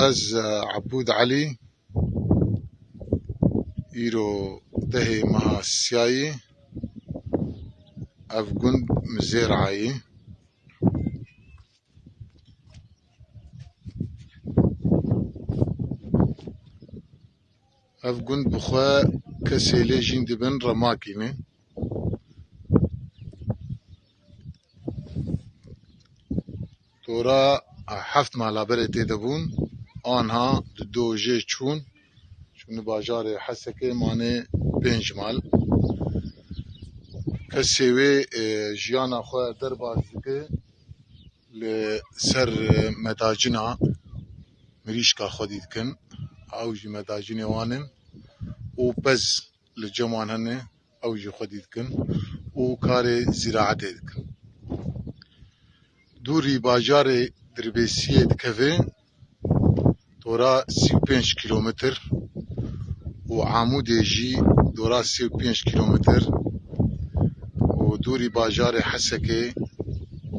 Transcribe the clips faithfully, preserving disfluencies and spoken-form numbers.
Ez, e, Ebûd Elî, îro dehê meha siyayî, ev gund Mizêrayî. Ev gund bi xwe kesê lê jîn dibin Remakî ne. Dora heft mala berê tê de bûn. Anha di do jê çûn. Çûn bajarê Hesekê, mane pênc mal. Kesê wê, e, jiyana xwe derbas dike. Li ser, e, medacina mirîşka xwedî dikin. Ew jî medacînê wan in û pez li cem wan hene, ew jî xwedî dikin û karê zîraetê dikin. Dûrî bajarê Dirbêsiyê dikeve, dora sî û pênc kîlometr û Amûdê jî dora sî û pênc kîlometr û dûrî bajarê Hesekê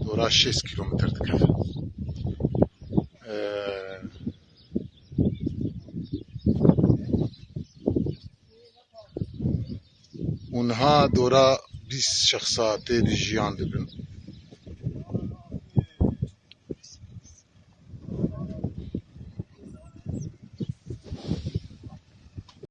dora şêst kîlometr dikeve. Ee, û niha dora bîst şexsa tê de jiyan dibin.